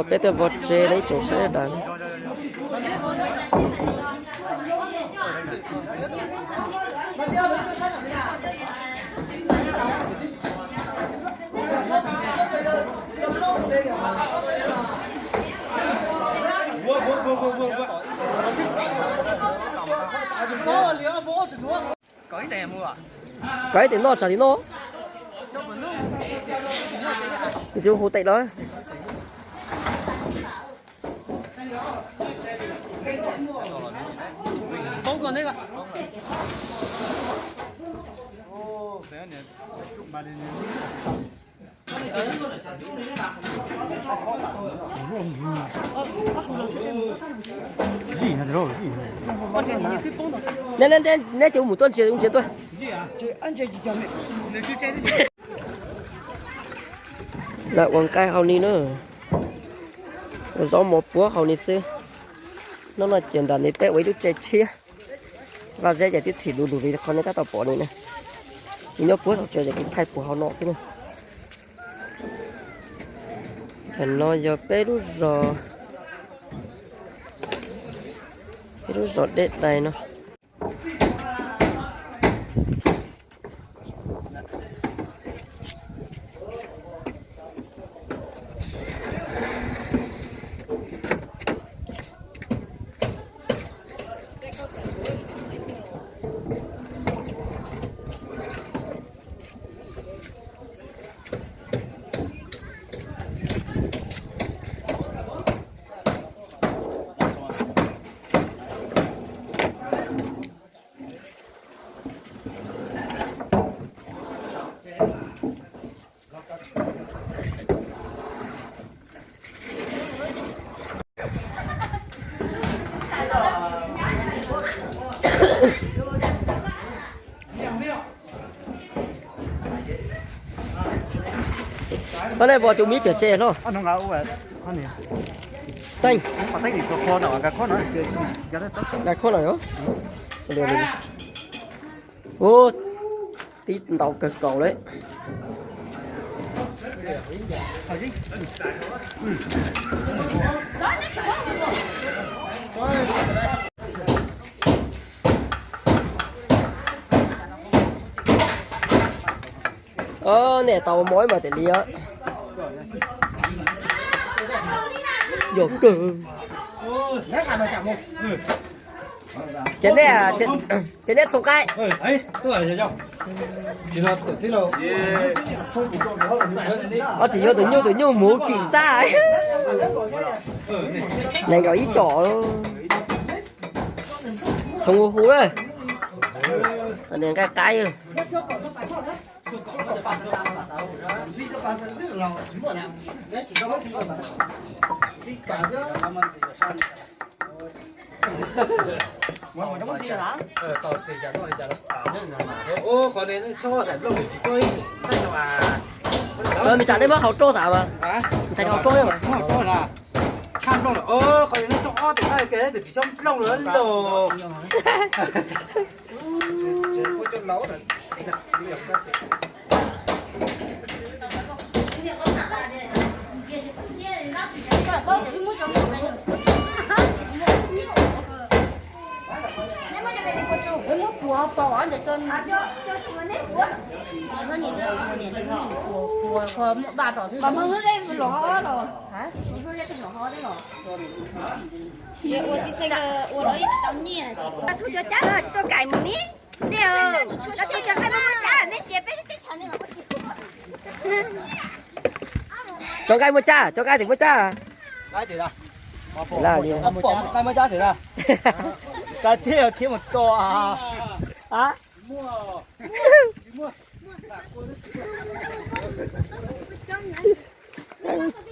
Peb tuaj vov tsev no ib tsoom saib dab. Kom ib tes noj tsam tim no. Ntshe hu tes los. Neb, neb, neb ces mus tuaj ntsia ntsia tuaj. Lawv ua nqaij hauv ni na. Ua zaub mov puab hauv ni xwb. Hnub no ces nram ne peb ua ib lub tsev tshiab. Vaj zeb ces twb txhim du lug li qhov nej tab tom pom no na. Kuv nyob puab saum tsev ces kuv thaij puag hauv no xwb na. Tam no yog peb lub zos, peb lub zos dej dais no. Qhov nej pom tus mib piam tse hlo. Teej. Nkag khob no yom. Ua, tib ntau kawg nkaus lawm. Nej tau mov mas tias li yog kawg. Ces neb, ces neb txhoov qaib. Ob tsis yuav tus nyuj, tus nyuj muv kim txaj. Nees nkaum ib tsom. Txhoov hu hu na. Nws nqaij qaib. Nws tsam nej muab hau roj xav mas. Nws thaiv hau roj mas. Tsis ua txiv xeev ua no tsis tau nyiaj tsis ua. Txhua cov cab no tsis tau kais mus ni. Nej, nej tsis muaj cab, nej tsis peb teb chaws nej mas. Cov nqaij muaj cab, cov nqaij tim muaj cab. Nqaij muaj cab tim na. Nqaij thiab thiab mus tso.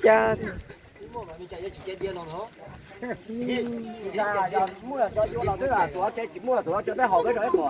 Cab. Muaj cov yuav los twb tus tsev tsis muaj, tus tsev peb haus peb rau ib qho.